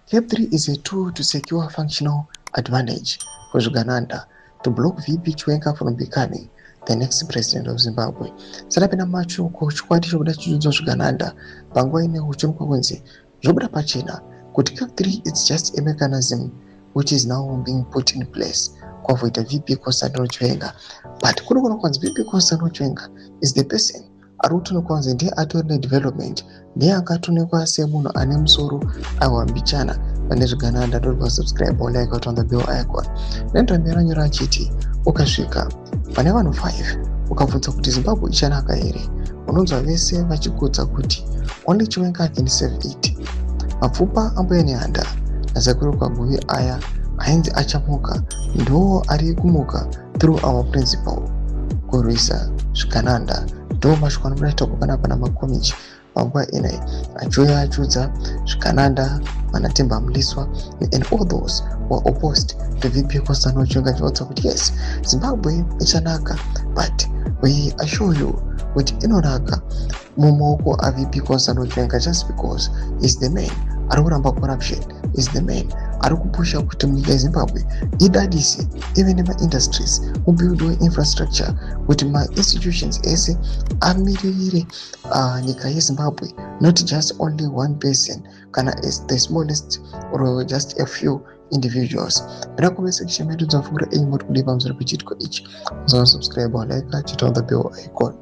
CAB 3 is a tool to secure functional advantage for Zvigananda to block VP Chiwenga from becoming the next president of Zimbabwe. Sadapinda mashoko, chikwati chobuda chichiudzwa Zvigananda panguva ine huchirongwa kunzi zvobuda pachena kuti CAB 3 is just a mechanism which is now being put in place kuavoida VP Constantino Chiwenga. But kunogona kunzi VP Constantino Chiwenga is the person ari kutoonekwa kunzi ndiye atori nedevelopment, ndiye akatoonekwa semunhu ane musoro awambichana pane zvigananda. Ndorwa subscribe, like, on the bell icon. Nendambira nyora achiti ukasvika pane vanhu 5 ukabvunza kuti Zimbabwe ichanaka here, unonzwa vese vachikudza kuti only Chiwenga can save it. Mapfupa ambuya Nehanda naSekuru Kaguvi aya ainzi achamuka ndo ari kumuka through our principal kurwisa zvigananda. Ndo mashoko anobuda toko panapa naMakomichi panguva inoi achiuya achiudza zvigananda, vanaTemba Mliswa and all those who are opposed to VP Constantino Chiwenga, achivaudza kuti yes, Zimbabwe ichanaka, but we assure you kuti inonaka mumaoko aVP Constantino Chiwenga, just because is the man ari kuramba corruption, is the man ari kupusha kuti munyika yeZimbabwe idadise, ive nemaindustries, mubuildwe infrastructure, kuti mainstitutions ese amiririre nyika yeZimbabwe, not just only one person kana as the smallest or just a few individuals. Mira comment section medu dzafungura enyu moti kudii pamusoro pechiitiko ichi. Musasubscribe, like, chita on the bell icon.